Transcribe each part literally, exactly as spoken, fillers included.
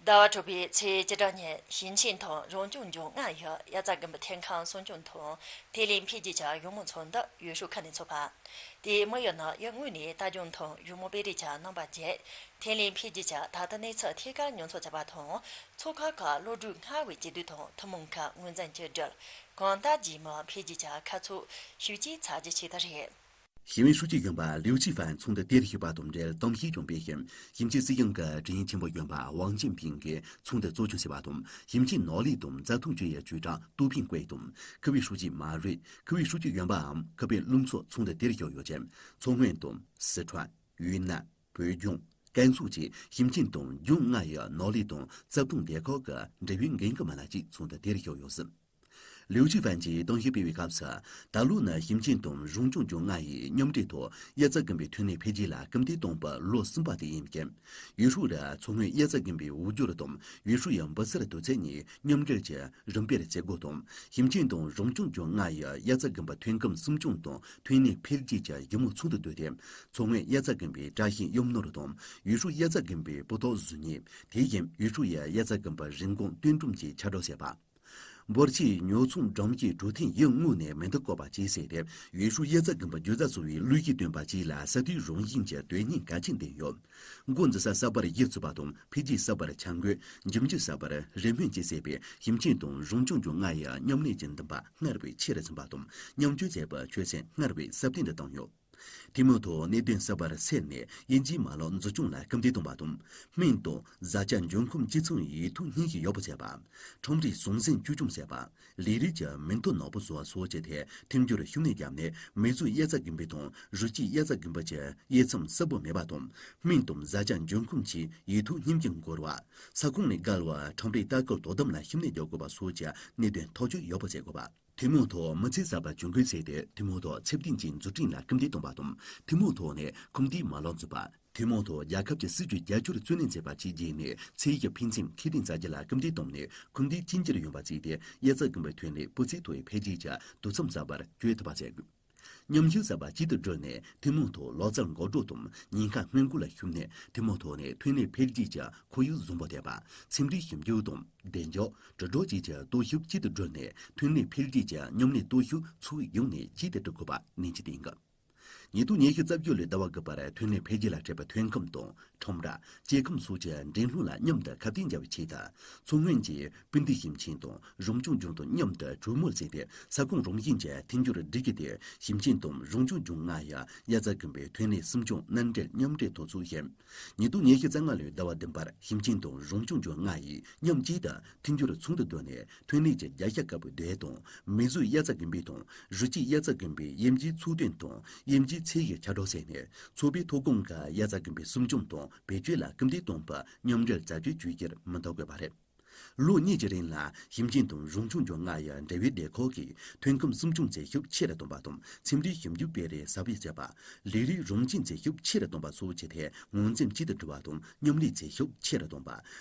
ཟླ་བ་དྲུག་པའི་ཚེས་བཅུ་དྲུག་ཉིན་ཞིང་ཆེན་དང་རང་སྐྱོང་ལྗོངས་ལྔ་ཡི་དབྱར་རྩྭ་དགུན་འབུ་ཐོན་ཁུངས་སྲུང་སྐྱོང་དང་ཐོན་ལས་འཕེལ་རྒྱས་ཀྱི་བཞུགས་མོལ་ཚོགས་འདུ་ཡུས་ཧྲུའུ་ཁུལ་ནས་འཚོགས་པ། དེའི་དམིགས་ཡུལ་ནི་ཡུལ་དངོས་ནས་ལྟ་སྐྱོང་དང་བཞུགས་མོལ་སྤེལ་རེས་ཀྱི་རྣམ་པ་བརྒྱུད། ཐོན་ལས་འཕེལ་རྒྱས་ཀྱི་ད་ལྟའི་གནས་ཚུལ་ཐད་ཀར་མྱོང་ཚོར་བྱེད་པ་དང་། ཚོགས་ཁག་གི་བློ་གྲོས་སྔར་བས་ཇེ་བདེ་དང་ཐུན་མོང་གི་ངོས་འཛིན་བཅོས་སྒྲིག་གང་ལྟར་རྗེས་མའི་འཕེལ་རྒྱས་ཀྱི་ཁ་ཕྱོགས་ཞིབ་དཔྱད་བྱ་རྒྱུའི་ཆེད་དུ་རེད། ཞི་བའི་ཧྲུའུ་ཅི་གཞོན་པ་ལིའུ་ཅི་ཧྥན་ཚོགས་འདུ་དེར་ཞུགས་པ་དང་འབྲེལ་གཏམ་བཤད་ཀྱང་སྤེལ་ཞིང་། ཞིང་ཆེན་སྲིད་གཞུང་གི་དྲིན་ཆེན་པོ་གཞོན་པ་ཝང་ཅིན་ཕིང་གིས་ཚོགས་འདུ་གཙོ་སྐྱོང་བྱས་པ་དང་། ཞིང་ཆེན་ནོར་ལས་དང་རྩྭ་ཐང་ཅུས་ཡི་ཅུས་ཀྲང་ཏུའུ་ཕིང་ཀུའེ་དང་། ཁུལ་ཨུའི་ཧྲུའུ་ཅི་མ་རུས། ཁུལ་ཨུའི་ཧྲུའུ་ཅི་གཞོན་པའམ་ཁུལ་པའི་བློན་ཚོགས་ཚོགས་འདུ་དེར་ཞུགས་ཡོད་ཅིང་། མཚོ་སྔོན་དང་སི་ཁྲོན། ཡུན་ནན། བོད་ལྗོངས། ཀན་སུའུ་བཅས་ཞིང་ཆེན་དང་ལྗོངས་ལྔ་ཡི་ནོར་ལས་དང་རྩྭ་ཐང་སྡེ་ཁག་གི་འབྲེལ་ཡོད་འགན་འཁུར་མི་སྣ་བཅས་ཚོགས་འདུ་དེར་ཞུགས་ཡོད་ཟིན། ལིའུ་ཅི་ཧྥན་གྱིས་གཏམ་བཤད་སྤེལ་བའི་སྐབས་སུ། ད་ལོ་ནི་ཞིང་ཆེན་དང་རང་སྐྱོང་ལྗོངས་ལྔ་ཡིས་མཉམ་འབྲེལ་ཐོག་དབྱར་རྩྭ་དགུན་འབུའི་ཐོན་ལས་འཕེལ་རྒྱས་ལ་སྐུལ་འདེད་གཏོང་བའི་ལོ་གསུམ་པ་དེ་ཡིན་ཞིང་། ཡུས་ཧྲུའུ་རུ་མཚོ་སྔོན་དབྱར་རྩྭ་དགུན་འབུའི་དབུལ་སྐྱོར་དང་ཡུས་ཧྲུའུ་ཡི་འབུ་སེར་བསྡུ་ཚད་གཉིས་མཉམ་འབྲེལ་གྱིས་རིམ་སྤེལ་བྱེད་སྒོ་དང་། ཞིང་ཆེན་དང་རང་སྐྱོང་ལྗོངས་ལྔ་ཡི་དབྱར་རྩྭ་དགུན་འབུ་ཐོན་ཁུངས་སྲུང་སྐྱོང་དང་ཐོན་ལས་འཕེལ་རྒྱས་ཀྱི་བཞུགས་མོལ་ཚོགས་འདུ་བསྡུས་ཏེ། མཚོ་སྔོན་དབྱར་རྩྭ་དགུན་འབུའི་བཀྲ་ཤིས་གཡུ་ནོར་དང་ཡུས་ཧྲུའུ་དབྱར་རྩྭ་དགུན་འབུའི་སྤུ་ཐོག་གཟུགས་བརྙན། དེ་བཞིན་ཡུས་ཧྲུའུ་ཡི་དབྱར་རྩྭ་དགུན་འབུ་རིན་གོང་བསྟུན་སྒྲོམ་བཅས་ཆ་སྒྲིག་བྱས་པ། འབོར་ཆེའི་ཉོ་ཚོང་སྒྲོམ་གྱི་གྲུབ་མཐའ་ཡུལ་དངོས་ནས་མུ་མཐུད་བཀོད་པ་བཅས་བྱས་ཏེ། ཡུས་ཧྲུའུ་དབྱར་རྩྭ་དགུན་འབུ་སྒྱུ་རྩལ་གསོ་བའི་གླུ་གཞས་བཏོན་པ་བཅས་ལ་ས་མཐོའི་རང་བཞིན་གྱི་དོན་སྙིང་གལ་ཆེན་ལྡན་ཡོད། འགོ་འཛིན་ས་གསར་པར་གཞི་བཙུགས་པ་དང་འཕེལ་རྒྱས་གསར་པར་འཆར་འགོད། འགྱུར་འགྱུར་གསར་པར་རེ་སྨོན་བཅས་བྱས་པས། ཞིང་ཆེན་དང་རང་སྐྱོང་ལྗོངས་ལྔ་ཡི་མཉམ་ལས་ཀྱི་འདུན་པ་སྔར་བས་ཆེ་རུ་ཕྱིན་པ་དང་། མཉམ་སྤྱོད་བྱེད་པའི་ཆོད་སེམས་སྔར་བས་ཟབ་ཏོག་ཏུ་བཏང་ཡོད། ཐུན་མོང་ཐོག་གནད་དོན་གསར་པར་སེལ་ནས་དབྱིན་ཇིའི་མ་ལག་འཛུགས་སྐྱོང་ལ་སྐུལ་འདེད་གཏོང་བ་དང་། སྨན་དང་བཟའ་བཅའ་འབྱུང་ཁུངས་སྤྱི་ཚོགས་ཡིག་ཐོག་སྙན་ཞུ་ཡག་པོ་བྱས་པ། ཁྲོམ་རའི་ཟང་ཟིང་བཅོས་སྐྱོང་བྱས་པ། ལས་རིགས་ཀྱི་མིང་ཐོ་ནག་པོ་བཟོ་བ་སོགས་ཀྱི་ཐད་མཐུན་སྦྱོར་ཤུགས་ནན་བརྒྱབ་ནས། མི་བཟོའི་དབྱར་རྩྭ་དགུན་འབུ་དང་རི་སྐྱེས་དབྱར་རྩྭ་དགུན་འབུ་བཅས་དབྱེ་མཚམས་གསལ་པོ་མེད་པ་དང་། སྨན་དང་བཟའ་བཅའ་འབྱུང་ཁུངས་ཀྱི་ཡིག་ཐོག་སྙན་སྐྱོང་འགོར་བ། ས་ཁོངས་ནས་བརྒལ་བའི་ཁྲོམ་རའི་ལྟ་སྐུལ་དོ་དམ་ལ་ཤུགས་སྣོན་རྒྱག་དགོས་པ་སོགས་ཀྱི་གནད་དོན་ཐག་གཅོད་ཡག་པོ་བྱེད་དགོས་པ། ཐུན་མོང་ཐོག་མི་ཚེ་གསར་པ་གྱོང་གུན་བྱས་ཏེ། ཐུན་མོང་ཐོག་ཚད་ལྡན་གྱི་འཛུགས་སྐྲུན་ལ་སྐུལ་འདེད་གཏོང་བ་དང་། ཐུན་མོང་ཐོག་ནས་ཁུངས་ལྡན་མ་ལག་འཛུགས་པ། ཐུན་མོང་ཐོག་རྒྱལ་ཁབ་ཀྱི་སྲིད་ཇུས་རྒྱབ་སྐྱོར་བརྩོན་ལེན་བྱེད་པ་བཅས་བྱས་ནས། ཚད་གཞི་ཕན་ཚུན་ཁས་ལེན་བྱ་རྒྱུ་ལ་སྐུལ་འདེད་བཏང་ནས། ཁུངས་ལྡན་གཅིག་གྱུར་ཡོང་བ་བྱས་ཏེ། དབྱར་རྩྭ་དགུན་འབུའི་ཐོན་ལས་སྤུས་ཚད་མཐོ་བའི་འཕེལ་རྒྱས་ཀྱི་དུས་མཚམས་གསར་པར་བསྐྱོད་ཐུབ་པ་བྱེད་དགོས། མཉམ་ཞུགས་གསར་པ་གཅིག་ཏུ་བསྒྲིལ་ནས། ཐུན་མོང་ཐོག་ལོ་ཙཱ་འགག་སྒྲོལ་དང་ཉེན་ཁ་སྔོན་འགོག་ལ་ཤུགས་བསྣན། ཐུན་མོང་ཐོག་ནས་ཐོན་ལས་འཕེལ་རྒྱས་ཀྱི་ཁོར་ཡུག་བཟང་པོ་ཐེབས་པ། ཚན་རིག་ཞིབ་འཇུག་དང་། བདེ་འཇགས། དྲིལ་སྒྲོག་བཅས་ཀྱི་སྟོབས་ཤུགས་གཅིག་ཏུ་བསྒྲིལ་ནས། ཐོན་ལས་འཕེལ་རྒྱས་ཀྱི་མཉམ་ལས་སྟོབས་ཤུགས་ཕྱོགས་ཡོངས་ནས་གཅིག་ཏུ་སྒྲིལ་དགོས་པ་ནན་གྱིས་བསྟན་གྱི། ཉིས་སྟོང་ཉི་ཤུ་རྩ་བརྒྱད་ལོའི་ཟླ་བ་དགུ་པར་ཐོན་ལས་འཕེལ་རྒྱས་ལ་འཕྲད་པའི་ཐོན་ཁུངས་དང་། ཁྲོམ་ར། སྐྱེ་ཁམས་སོགས་ཀྱི་འགྲན་སློང་ལ་མཉམ་དུ་ཁ་གཏད་འཇལ་བའི་ཆེད་དུ། མཚོ་སྔོན་གྱིས་སྤུན་ཟླའི་ཞིང་ཆེན་དང་རང་སྐྱོང་ལྗོངས་དང་མཉམ་དུ་གྲོས་མོལ་བྱས་ཏེ། ས་ཁོངས་རང་བཞིན་གྱི་མཐུན་སྦྱོར་སྒྲིག་གི་དེ། ཞིང་ཆེན་དང་རང་སྐྱོང་ལྗོངས་ལྔ་ཡི་དབྱར་རྩྭ་དགུན་འབུའི་ཐོན་ལས་སྲུང་སྐྱོང་མནའ་འབྲེལ་མཉམ་འབྲེལ་ཐོག་ཚུགས་ཤིང་། ཉིས་སྟོང་ཉི་ཤུ་རྩ་ལྔ་ལོའི་ཟླ་བ་བདུན་པར་ཞིང་ཆེན་དང་རང་སྐྱོང་ལྗོངས་ལྔ་ཡིས་མཉམ་གཅིག་ཏུ་མཐུན་སྦྱོར་ཚོགས་འདུ་བསྡུས་ནས། ཐོན་ལས་ཀྱི་བརྒྱ་ཆ་དཀར་པོའི་དེད་དང་། མི་བཟོའི་དབྱར་རྩྭ་དགུན་འབུ་དང་། རི་སྐྱེས་དབྱར་རྩྭ་དགུན་འབུའི་དབྱེ་འབྱེད་ཚུལ་སྟོན་དང་། དབྱེ་འབྱེད་ཚད་གཞི་ཆ་སྒྲིག་བྱས་ནས། ཚོགས་པའི་ཐོག་ཁོངས་ཀྱི་དབྱར་རྩྭ་དགུན་འབུའི་སྲུང་སྐྱོང་དང་བེད་སྤྱོད་ལ་སྐུལ་འདེད་གཏོང་བའི་མཉམ་འབྲེལ་རྩ་ཆེའི་ཇུས་ཀྱི་མུ་མཐུད་དགོས་པ་རེད། ལོ་གཉིས་ཀྱི་རིང་ལ་ཞིང་ཆེན་དང་རང་སྐྱོང་ལྗོངས་ལྔ་ཡི་འབྲེལ་ཡོད་སྡེ་ཁག་གིས་ཐོན་ཁུངས་སྲུང་སྐྱོང་བྱེད་ཤུགས་ཆེ་རུ་གཏོང་བ་དང་། ཚན་རིག་ཞིབ་འཇུག་སྤེལ་རེས་ཟབ་སྤེལ་བྱེད་པ། ལས་རིགས་རང་བཞིན་བྱེད་ཤུགས་ཆེ་རུ་གཏོང་བ་སོགས་ཀྱི་ཐད་ངོས་འཛིན་གཅིག་ཏུ་སྒྲིལ་བ་དང་། མཉམ་ལས་བྱེད་ཤུགས་ཆེ་རུ་གཏོང་བ།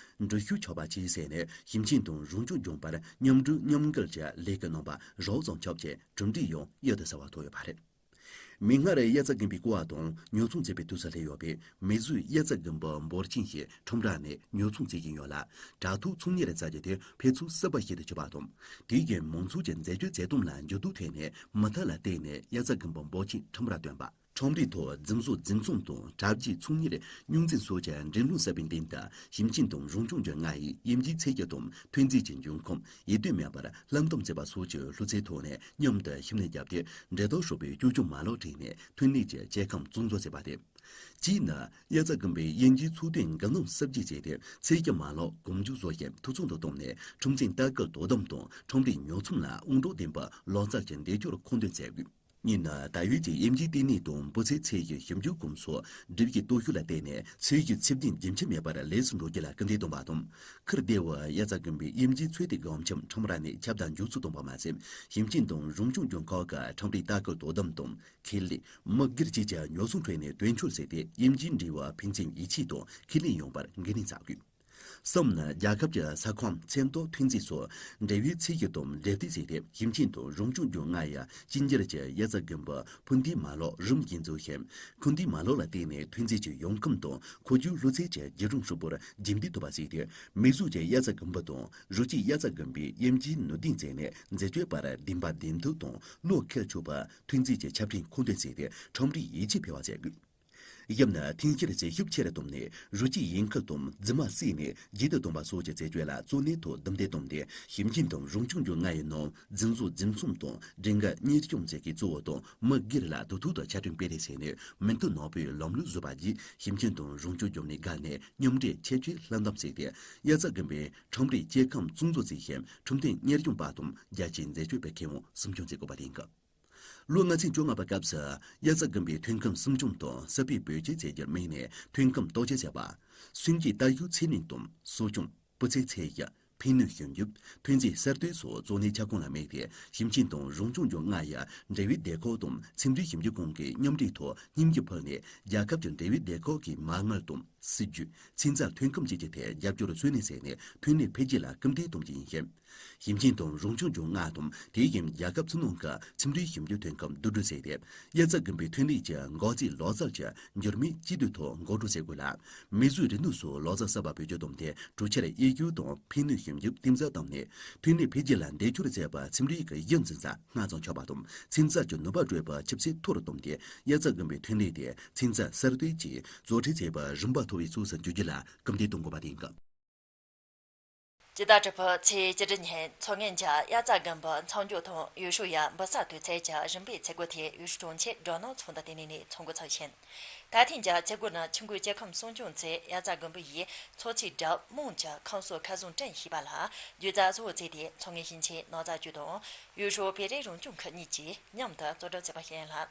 འགྲུལ་བཞུད་ཆོག་པ་བཅས་བྱས་ནས། ཞིང་ཆེན་དང་རང་སྐྱོང་ལྗོངས་བར་མཉམ་འགྲུལ་མཉམ་འགུལ་གྱི་ལས་ཀའི་རྣམ་པ་རོབ་ཙམ་ཁྱབ་ཅིང་། གྲུབ་འབྲས་ཡང་ཡུན་དུ་གསལ་བ་ཐོབ་ཡོད་པ་རེད། མིག་སྔར་དབྱར་རྩྭ་དགུན་འབུའི་བརྐོ་བ་དང་ཉོ་ཚོང་བྱེད་པའི་དུས་སུ་སླེབས་ཡོད་པས། མི་བཟོས་དབྱར་རྩྭ་དགུན་འབུ་འབོར་ཆེན་ཞིག་ཁྲོམ་ར་ནས་ཉོ་ཚོང་བྱེད་བཞིན་ཡོད་ལ། དྲ་ཐོག་ཚོང་གཉེར་བྱ་རྒྱུ་དེ་འཕེལ་ཚུལ་གསར་པ་ཞིག་ཏུ་གྱུར་པ་དང་། དེ་བཞིན་མང་ཚོགས་ཀྱི་འཛད་སྤྱོད་འཛད་སྟངས་ལ་འགྱུར་ལྡོག་ཐེབས་ནས། མུ་མཐུད་ལ་བརྟེན་ནས་དབྱར་རྩྭ་དགུན་འབུ་འབོར་ཆེན་ཁྲོམ་རར་བཏོན་པ། ཁྲོམ་རའི་ཐོག་རྫུན་བཟོ་རྫུན་བཙོང་དང་། གྲབས་ཀྱིས་ཚོང་གཉེར་རྙོག་འཛིང་སོགས་ཀྱི་འགྲན་སློང་གསར་པའི་སྟེང་དུ། ཞིང་ཆེན་དང་རང་སྐྱོང་ལྗོངས་ལྔ་ཡིས་དབྱེ་འབྱེད་ཚད་གཞི་དང་། ཐོན་རྫས་ཀྱི་འབྱུང་ཁུངས། ཡིད་རྟོན་མེད་པར་ལྷམ་གཏུམ་བྱེད་པ་སོགས་ཀྱི་ལྷུ་ཚིགས་ཐོག་ནས་མཉམ་དུ་ཤུགས་སྣོན་བརྒྱབ་སྟེ། འབྲེལ་ཐག་ཧྲིལ་པོའི་བཅོས་སྐྱོང་མ་ལག་བསྒྲིགས་ནས། ཐོན་ལས་ཀྱི་སྐྱེ་ཁམས་གཙང་བཟོ་བྱས་པ་སྟེ། གཅིག་ནི། དབྱར་རྩྭ་དགུན་འབུའི་དབྱེ་འབྱེད་ཚུལ་སྟོན་འགན་སློང་གསར་བརྗེ་བྱས་ཏེ། ཚད་གཞི་མ་ལག་གོང་མཇུག་བཟོ་ཞིང་འཐུས་ཚང་དུ་བཏང་ནས། ཁྲོམ་ཚན་ལྟ་སྐུལ་དོ་དམ་དང་། ཁྲོམ་རའི་ཉོ་ཚོང་ལ་དབང་སྒྲུབ་ལྡན་པའི་ལག་རྩལ་གྱི་འདེགས་སྐྱོར་མཁོ་འདོན་བྱེད་དགོས། གཉིས་ནི། ད་ཡོད་ཀྱི་དབྱེ་འབྱེད་ལྟེ་གནས་དང་། སྤུས་ཚད་ཚད་གཞི་ཞིབ་འཇུག་ཁང་སོགས་སྒྲིག་གཞིའི་སྟོབས་ཤུགས་ལ་བརྟེན་ནས། ཚད་གཞི་ཚད་ལྡན་རྒྱུན་ཆད་མེད་པར་ལེགས་སུ་འགྲོ་རྒྱུ་ལ་སྐུལ་འདེད་གཏོང་བ་དང་། ཁུར་སྡེ་བའི་དབྱར་རྩྭ་དགུན་འབུའི་དབྱེ་འབྱེད་ཚོད་ལྟའི་སྒམ་ཆས་ཁྲོམ་ར་ནས་ཁྱབ་གདལ་མགྱོགས་སུ་གཏོང་བ་མ་ཟད། ཞིང་ཆེན་དང་རང་སྐྱོང་ལྗོངས་ཁག་གི་ཁྲོམ་རའི་ལྟ་སྐུལ་དོ་དམ་དང་། ཁེ་ལས། མི་སྒེར་བཅས་ཀྱི་ཉོ་ཚོང་ཁྲོད་ནས་དོན་འཁྱོལ་བྱས་ཏེ། དབྱེ་འབྱེད་འབྲེལ་བ་ཕན་ཚུན་ཡིད་ཆེས་དང་ཁས་ལེན་ཡོང་བར་འགན་ལེན་བྱ་དགོས། གསུམ་ནི་རྒྱལ་ཁབ་ཀྱི་ས་ཁོངས་མཚམས་ཐོག་ཐོན་རྫས་སོགས་འབྲེལ་ཡོད་ཚད་གཞི་དང་འབྲེལ་མཐུད་བྱས་ཏེ། ཞིང་ཆེན་དང་རང་སྐྱོང་ལྗོངས་ལྔ་ཡི་གཅིག་གྱུར་གྱི་དབྱར་རྩྭ་དགུན་འབུ་ཕུ་འདེད་མ་ལག་རིམ་གྱིས་འཛུགས་ཤིང་། ཁུངས་འདེད་མ་ལག་ལ་བརྟེན་ནས་ཐོན་རྫས་ཀྱི་ཡོང་ཁུངས་དང་མཁོ་སྤྱོད་ལྷུ་ཚད་ཀྱི་བརྒྱུད་རིམ་ཧྲིལ་པོར་རྒྱུན་མཐུད་ཐུབ་པ་བྱས་ཏེ། མིག་གཟུགས་ཀྱི་དབྱར་རྩྭ་དགུན་འབུ་དང་རི་སྐྱེས་དབྱར་རྩྭ་དགུན་འབུའི་དབྱིབས་འབྱེད་ནུས་ལྡན་བྱས་ནས་འཛད་སྤྱོད་པར་བདེན་པ་བདེན་ཐུབ་དང་བློ་འཁེལ་ཆོག་པ་ཐོན་རྫས་ཀྱི་ཁྱབ་ཁོངས་མཁོ་འདོན་བྱས་ཏེ། ཁྲོམ་རའི་ཡིད་ཆེས་འཕེར་བ་བྱེད་དགོས། བཞི་ནི་ཐོན་སྐྱེད་བྱེད་ཤུགས་ཆེ་རུ་བཏང་ནས་རི་སྐྱེས་ཡོང་ཁུངས་དང་རྫུན་མ་བསྲེས་ནས་རྒྱུན་དུ་བཏང་པ་སོགས་ཀྱི་རྩད་གཅོད་ལ་གཙོ་གནད་ཐོག་རྡུང་རྡེག་བཏང་སྟེ། ཞིང་ཆེན་དང་རང་སྐྱོང་ལྗོངས་ལྔ་ཡི་ནང་རྫུན་བཟོ་རྫུན་འཚོང་དང་སྒྲིག་འགལ་གཉེར་སྐྱོང་བཅས་ཀྱི་གཙོ་བོ་དང་མི་སྒེར་ལ་དུས་ཐོག་ཏུ་ཆ་འཕྲིན་སྤེལ་རེས་བྱས་ནས། མུ་མཐུད་ནག་པོའི་ལམ་ལུགས་བཟོས་པ་བརྒྱུད། ཞིང་ཆེན་དང་རང་སྐྱོང་ལྗོངས་ནས་བརྒལ་ནས་མཉམ་འབྲེལ་ཁྱད་ཆོས་ལྷན་ལམ་བྱས་ཏེ། དབྱར་རྩྭ་དགུན་འབུའི་ཁྲོམ་རའི་སྐྱེ་ཁམས་བཙོང་བཟོ་བྱེད་ཤིང་ཁྲོམ་སྡེ་གཉེར་སྐྱོང་པ་དང་རྒྱ་ཆེའི་འཛད་སྤྱོད་པའི་ཁེ་དབང་སྲུང་སྐྱོང་བྱེད་དགོས་པ་གཏན་འཁེལ། ལོ་ལྔ་ཚན་བཅོ་ལྔ་པའི་སྐབས་སུ་དབྱར་རྩྭ་དགུན་འབུའི་ཐོན་ཁུངས་སྲུང་སྐྱོང་དང་སྲིད་པའི་བེད་སྤྱོད་བྱེད་རྒྱུར་དམིགས་ནས་ཐོན་ཁུངས་བརྟག་དཔྱད་བྱ་བ། སོན་རྒྱུའི་རྟ་རྒྱུག་ཚད་ལེན་དང་གསོ་སྐྱོང་། སྤུས་ཚད་ཚད་གཞི། ཕན་ནུས་ཞིབ་འཇུག་ཐོན་རྫས་གསར་གཏོད་སོགས་གཙོ་གནད་ཁྱབ་ཁོངས་ལ་དམིགས་ཏེ། ཞིང་ཆེན་དང་རང་སྐྱོང་ལྗོངས་ལྔ་ཡི་འབྲེལ་ཡོད་སྡེ་ཁག་དང་ཚན་རིག་ཞིབ་འཇུག་ཁང་གིས་མཉམ་འབྲེལ་ཐོག་སྙིང་རྗེ་ཕུལ་ནས། རྒྱལ་ཁབ་ཀྱི་འབྲེལ་ཡོད་སྡེ་ཁག་གི་མ་དངུལ་དང་སྲིད་ཇུས། ཚན་རྩལ་ཐོན་ཁུངས་བཅས་ཀྱི་ཐད་རྒྱབ་སྐྱོར་འཚོལ་སྣེ་བྱས་ནས་ཐོན་ལས་འཕེལ་རྒྱས་ལ་སྐུལ་འདེད་གཏོང་རྒྱུ་ཡིན་ཞིང་། ཞིང་ཆེན་དང་རང་སྐྱོང་ལྗོངས་ལྔ་དང་དེ་བཞིན་རྒྱལ་ཁབ་ཕྱི་ནང་གི་ཚན་རིག་ཞིབ་འཇུག་ཐོན་ཁུངས་བསྡུ་སྒྲིལ་བྱས་ཏེ། དབྱར་རྩྭ་དགུན་འབུའི་ཐོན་ལས་ཀྱི་འགག་རྩའི་ལག་རྩལ་གྱི་འགྱུར་མེད་གཅིག་སྡུད་ཐོག་འགག་སྒྲོལ་བྱེད་དགོས་ལ། མིག་གཟུགས་རིག་ནུས་སོགས་ལག་རྩལ་གསར་པ་བེད་སྤྱོད་བཏང་སྟེ། གྲོང་ཁྱེར་དབྱེ་སྒྱུར་དང་ཕན་ནུས་ཞིབ་འཇུག་རྟེན་གཞི་བཏིང་ནས། ཐོན་ལས་འཕེལ་རྒྱས་ལ་འདེགས་སྐྱོར་བྱེད་པར་ཚན་རིག་གི་གཞི་འཛིན་ས་སྔ་ཙམ་ཆགས་པ་དང་། ཚན་རྩལ་གྱི་ནུས་པ་སྤྲོད་པའི་ཆུ་ཚད་མཐོ་རུ་བཏང་སྟེ། དབྱར་རྩྭ་དགུན་འབུའི་ཐོན་ལས་དེ་ཚན་རྩལ་གསར་གཏོད་ཀྱིས་བཟོ་ཁྲིད་བྱེད་པའི་རིམ་པ་མཐོ་བའི་ཕྱོགས་སུ་འཇུག་རྒྱུ་ལ་སྐུལ་འདེད་གཏོང་དགོས་པ་གཏན་འཁེལ། སྤྱི་ཟླ་དྲུག་པའི་ཚེས་བཅུ་དྲུག་ཉིན་མཚོ་སྔོན་གྱི་དབྱར་རྩྭ་དགུན་འབུ་མཚམས་སྦྱོར་དང་ཡུལ་ཤུལ་ཡ་འབུ་གསར་གཏོད་ཚད་ཀྱི་རིམ་པའི་ཚེ་སྒོ་དེ་ཡུལ་ཤུལ་གྲོང་ཁྱེར་སྦྲ་ནག་ཚོགས་འདུ་ལྟེ་གནས་ནས་ཚོགས་འགོ་ཚུགས་ཤིང་། ད་ཐེངས་ཀྱི་ཚེ་སྒོ་ནི་ཆུ་འགོའི་སྐྱེ་ཁམས་སྲུང་སྐྱོང་ཚད་དབྱར་རྩྭ་དགུན་འབུ་ཡི་ཚོ་ཚིས་སྦྲགས་དམངས་ཀྱི་ཁང་གསོ་ཁ་བཟང་བསྐྲུན་ཞེས་པ་ལ་བརྒྱུད་རྩ་གཙོ་བོ་བརྩིས་ཏེ། མཚོ་སྔོན་ཞིང་ཆེན་ནགས་རྩྭ་ཅུས་དང་ཡུལ་ཤུལ་བོད་རིགས་རང་སྐྱོང་ཁུལ་གཉིས་ཀྱིས་མཉམ་དུ་གཙོ་སྒྲུབ་བྱས་པ་ཞིག་ཡིན་ལ།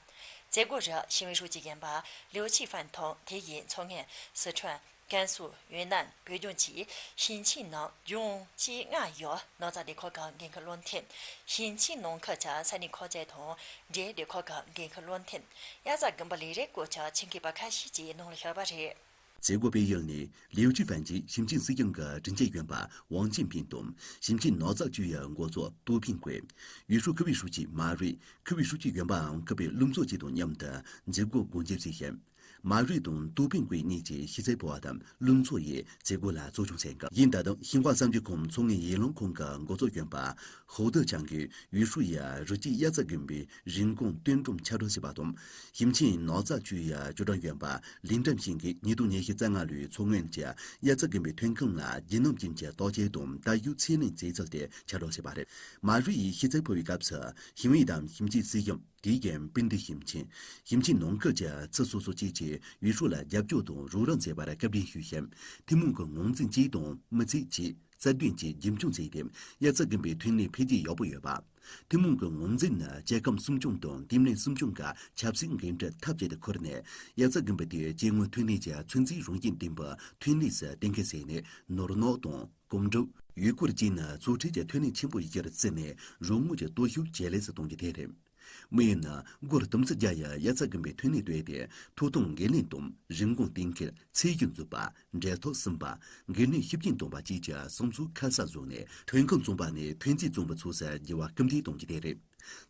ཚེ་སྒོ་རུ་ཞིང་པའི་ཧྲུའུ་ཅི་ཡིན་པ་ལིའུ་ཆི་ཧྥན་དང་། དེ་ཡིས་མཚོ་སྔོན། སི་ཁྲོན། ཀན་སུའུ། ཡུན་ནན། བོད་ལྗོངས་བཅས་ཞིང་ཆེན་ནང་ལྗོངས་བཅས་ལྔ་ཡི་ནགས་རྩྭ་ལས་ཁུངས་ཀྱི་འགན་འཁུར་བློ་མཐུན། ཞིང་ཆེན་ནང་ཁུལ་གྱི་ས་གནས་ཁག་ཅིག་དང་འབྲེལ་ལས་ཁུངས་ཀྱི་འགན་འཁུར་བློ་མཐུན། དབྱར་རྩྭ་དགུན་འབུ་ལས་རིགས་སྐོར་གྱི་ཆེད་མཁས་པ་ཁ་ཤས་ཀྱིས་ནང་ལ་ཞུགས་པ་རེད། མཛད་སྒོ་སྤེལ་ཡུལ་ནས་ལིའུ་ཅི་ཧྥན་གྱིས་ཞིང་ཆེན་སྲིད་གཞུང་གི་དྲིན་ཅན་གཞོན་པ་ཝང་ཅིན་ཕིང་དང་། ཞིང་ཆེན་ནགས་རྩྭ་ཅུས་ཡི་འགོ་གཙོ་ཏུའུ་ཕིང་ཀུའེ། ཡུལ་ཤུལ་ཁུལ་ཨུའི་ཧྲུའུ་ཅི་མཱ་རུས། ཁུལ་ཨུའི་ཧྲུའུ་ཅི་གཞོན་པའམ་ཁུལ་པའི་བློན་ཚོགས་བཅས་དང་མཉམ་དུ་མཛད་སྒོ་སྒོ་འབྱེད་བྱས་ཤིང་། མཱ་རུས་དང་ཏུའུ་ཕིང་ཀུའེ་གཉིས་ཀྱིས་ཤེས་ཚད་ཕུལ་བ་དང་། བློན་ཚོགས་ཡིས་མཛད་སྒོ་ལ་གཙོ་སྐྱོང་བྱས་འགབ། ཡིན་ད་དུང་ཤིན་ཧྭ་གསར་འགྱུར་ཁང་མཚོ་སྔོན་ཡུལ་ལུང་ཁང་གི་འགོ་གཙོ་གཞོན་པ་ཧོ་ཏེ་ཆང་གིས་ཡུལ་ཤུལ་ཡ་རི་སྐྱེས་དབྱར་རྩྭ་དགུན་འབུའི་རིན་གོང་བཏོན་སྒྲོམ་ཕྱག་བསྒྲགས་བྱས་པ་དང་། ཞིང་ཆེན་ནགས་རྩྭ་ཅུས་ཡ་ཅུས་ཀྲང་གཞོན་པ་ལིན་ཀྲང་ཤིན་གྱིས་ཉིས་སྟོང་ཉི་ཤུ་རྩ་ལྔ་ལོའི་མཚོ་སྔོན་གྱི་དབྱར་རྩྭ་དགུན་འབུའི་ཐོན་ཁུངས་ལ་རྒྱུན་རྣམ་ཅན་གྱི་བརྟག་དཔྱད་དང་རྟ་རྒྱུག་ཚད་ལེན་བྱས་ཚུལ་དེ་ཕྱག་བསྒྲགས་བྱས་པ་རེད། མཱ་རུས་ཡིས་ཤེས་ཚད་ཕུལ་བའི་སྐབས་སུ་ཞིང་ཨུའི་དང་ཞིང་ཆེན་སྲིད་གཞུང་། དེའི་རྐྱེན་སྤུན་ཟླའི་ཞིང་ཆེན། ཞིང་ཆེན་ནང་ཁུལ་གྱི་ཚོགས་སོ་སོ་བཅས་ཀྱིས་ཡུལ་ཤུལ་ལ་རྒྱབ་སྐྱོར་དང་རོགས་རམ་བྱས་པར་སྐུ་དྲིན་ཞུས་ཤིང་། ཐུན་མོང་གི་ངོས་འཛིན་བཅས་དང་མི་ཚེ་བཅས་རྩ་དོན་བཅས་རྒྱུན་འཁྱོངས་བྱས་ཏེ། དབྱར་རྩྭ་དགུན་འབུའི་ཐོན་ལས་འཕེལ་རྒྱས་ཡག་པོ་ཡོད་པ། ཐུན་མོང་གི་ངོས་འཛིན་ནི་སྐྱེ་ཁམས་སྲུང་སྐྱོང་དང་བརྟན་ལྷིང་སྲུང་སྐྱོང་གི་ཆབ་སྲིད་འགན་འཁྲི་ཐག་བཅད་དེ་ཁུར་ནས། དབྱར་རྩྭ་དགུན་འབུ་དེ་སྐྱེ་དངོས་ཐོན་ལས་ཀྱི་ཚོད་འཛིན་རང་བཞིན་ལྡན་པའི་ཐོན་ལས་སུ་གཏན་འཁེལ་བྱས་ནས། ནོར་གནག་དང་། གོམ་འགྲོས། ཡུལ་སྐོར་བཅས་ནི་གཙོ་ཁྲིད་ཀྱི་ཐོན་ལས་ཆེན་པོ་གཞིར་བརྩིས་ནས་རོགས་དངུལ་གྱི་སྟོབས་ཤུགས་ཇེ་ལེགས་སུ་གཏོང་རྒྱུ་དེ་རེད། དམིགས་ཡུལ་ནི་སྒོར་དུམ་ཚིགས་བརྒྱ་ཡི་དབྱར་རྩྭ་དགུན་འབུའི་ཐོན་ལས་བཏོད་དེ། ཐོབ་ཐང་འགན་ལེན་དང་རིན་གོང་གཏན་འཁེལ། ཚད་གཞི་འཛུགས་པ། འབྲེལ་ཐག་ཟིན་པ། འགན་ནུས་ཤུགས་རྐྱེན་གཏོང་བ་བཅས་ཀྱི་བསམ་ཚུལ་ཁ་གསལ་བཟོས་ནས། ཐོན་ཁུངས་བཙོང་པ་ནས་ཐོན་རྫས་བཙོང་བའི་ཕྱོགས་སུ་འགྱུར་བ་སྐུལ་འདེད་གཏོང་རྒྱུ་དེ་རེད།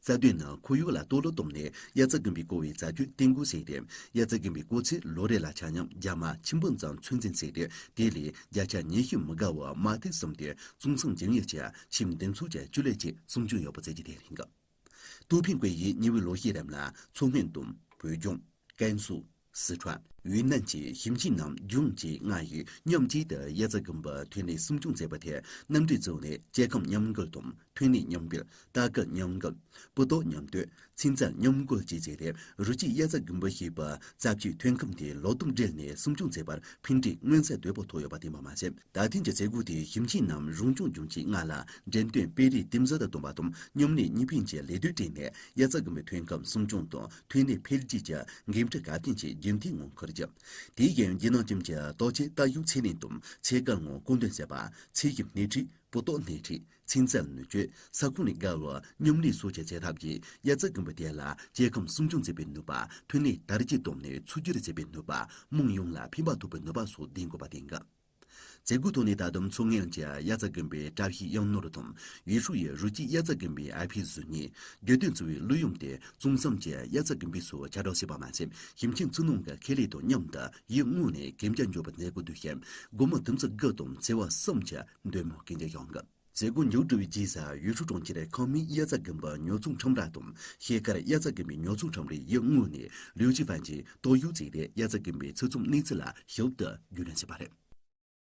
རྩ་དོན་ནི་ཁོར་ཡུག་ལ་གཏོར་བརླག་བཏང་ནས་དབྱར་རྩྭ་དགུན་འབུའི་བཀོལ་བའི་རྩ་ཆེན་བརྟན་པོ་བྱས་ཏེ། དབྱར་རྩྭ་དགུན་འབུའི་བཀོལ་ཚད་ལོ་རེ་ལ་ཆ་མཉམ་རྒྱ་མ་ཆིག་འབུམ་ཙམ་ཚོད་འཛིན་བྱས་ཏེ། དེ་ལས་བརྒྱ་ཆ་ཉི་ཤུ་མི་དགའ་བ་མ་མཐའ་བསམ་སྟེ་གཙང་གསུམ་ཇི་ཡོད་ཀྱི་ཆེས་མདུན་ཚོགས་ཀྱི་ཆེད་ལས་ཀྱི་སྲུང་སྐྱོང་ཡག་པོ་བྱེད་རྒྱུ་དེ་རེད། ཏུའུ་ཕིང་ཀུའེ་ཡིས་ཉེ་བའི་ལོ་ཤས་རིང་ལ་མཚོ་སྔོན་དང་བོད་ལྗོངས། ཀན་སུའུ། སི་ཁྲོན། ཡུན་ནན་བཅས་ཞིང་ཆེན་ནམ་ལྗོངས་བཅས་ལྔ་ཡིས་མཉམ་གཅིག་ཏུ་དབྱར་རྩྭ་དགུན་འབུ་ཐོན་ལས་སྲུང་སྐྱོང་བྱས་པ་དེ་མཉམ་འབྲེལ་བྱས་ནས་སྐྱེ་ཁམས་མཉམ་འགུལ་དང་ཐོན་ལས་མཉམ་སྤེལ། ལྟ་སྐུལ་མཉམ་འགུལ། སྤུས་རྟགས་མཉམ་གཏོད། ཚན་རྩལ་མཉམ་འགུལ་བཅས་བྱས་ཏེ། རི་སྐྱེས་དབྱར་རྩྭ་དགུན་འབུ་ཞེས་པའི་རྩྭ་ཕྱིའི་ཐོན་ཁུངས་དེ་ལོ་དུམ་སྦྲེལ་ནས་སྲུང་སྐྱོང་བྱས་པར་ཕན་འབྲས་མངོན་གསལ་དོད་པོ་ཐོབ་ཡོད་པ་བསྟན་པ་མ་ཟད། ད་ཐེངས་ཀྱི་མཛད་སྒོ་དེས་ཞིང་ཆེན་ནམ་རང་སྐྱོང་ལྗོངས་ཀྱི་ལྔ་ལ་འགྲེམས་སྟོན་སྤེལ་རེས་རྟེན་གཞི་དུ་བཏང་བ་དང་། མཉམ་ལས་གཉིས་ཕན་གྱི་ལས་དོན་སྤྲད་ནས། དབྱར་རྩྭ་དགུན་འབུའི་ཐོན་ཁུངས་སྲུང་སྐྱོང་དང་ཐོན་ལས་འཕེལ་རྒྱས་ཀྱི་འགན་འཁྲི་གལ་ཆེན་ཞིག་རྒྱུན་མཐུད་ངང་འཁུར་རྒྱུ། དེའི་རྐྱེན་རྒྱུན་རྣམ་ཅན་གྱི་བརྟག་དཔྱད་ལྟ་ཞིབ་ཚད་ལེན་དང་ཚད་བཀག་ངང་སྐོང་འདོན་བྱེད་པ། ཚད་ཞིབ་སྣེ་ཁྲིད། སྤུས་རྟགས་སྣེ་ཁྲིད། ཚན་རྩལ་ནུས་སྤྱོད། ས་ཁོངས་ལས་བརྒལ་བའི་མཉམ་ལས་སོགས་ཀྱི་བྱེད་ཐབས་ཀྱིས་དབྱར་རྩྭ་དགུན་འབུ་དེ་ལ་སྐྱེ་ཁམས་སྲུང་སྐྱོང་བྱེད་པའི་ནུས་པ། ཐོན་ལས་དར་རྒྱས་གཏོང་ནས་ཚོང་སྒྱུར་བྱེད་པའི་ནུས་པ། དམངས་ཡོངས་ལ་ཕན་པ་ཐོགས་པའི་ནུས་པ་སོགས་ལྡན་དགོས་པ་གཏན་འཁེལ། མཛད་སྒོའི་ཐོག་ནས་ད་དུང་མཚོ་སྔོན་གྱི་དབྱར་རྩྭ་དགུན་འབུའི་བཀྲ་ཤིས་གཡང་ནོར་དང་། ཡུས་ཧྲུའུ་ཡི་རུ་སྐྱེས་དབྱར་རྩྭ་དགུན་འབུའི་ཨ་ཕའི་གཟུགས་བརྙན། རྒྱལ་སྟོན་གཙོ་བོའི་གླུ་དབྱངས་ཏེ་གཙང་གསུམ་གྱི་དབྱར་རྩྭ་དགུན་འབུ་སོགས་ཁྱབ་བསྒྲགས་བྱས་པ་མ་ཟད། ཞིང་ཆེན་ཚོགས་ནང་གི་ཁེ་ལས་དང་མཉམ་དུ་ཡིད་ངོ་ནས་གན་རྒྱ་འཇོག་པའི་མཛད་སྒོ་དུས་ཆེན་སྒོར་མོ་དུམ་ཚིགས་དགུ་དང་ཚེ་བ་གསུམ་གྱི་འདོད་མོ་གན་རྒྱ་བཞེངས་གི། མཛད་སྒོ་མཇུག་གྲུབ་པའི་རྗེས་སུ་ཡུས་ཧྲུའུ་གྲོང་ཁྱེར་ཁང་མིའི་དབྱར་རྩྭ་དགུན་འབུ་ཉོ་ཚོང་ཁྲོམ་ར་དང་ཤེལ་དཀར་དབྱར་རྩྭ་དགུན་འབུའི་ཉོ་ཚོང་ཁྲོམ་རའི་ཡིད་ངོ་ནས་ལིའུ་ཅི་ཧྥན་གྱིས་ཏོག་དབྱིབས་བརྩིས་ཏེ་དབྱར་རྩྭ་དགུན་འབུའི་ཚོད་བཙེམ་གནས་ཚུལ་ལ་ཞིབ་ཏུ་རྒྱུས་ལོན་བྱས་པ་རེད།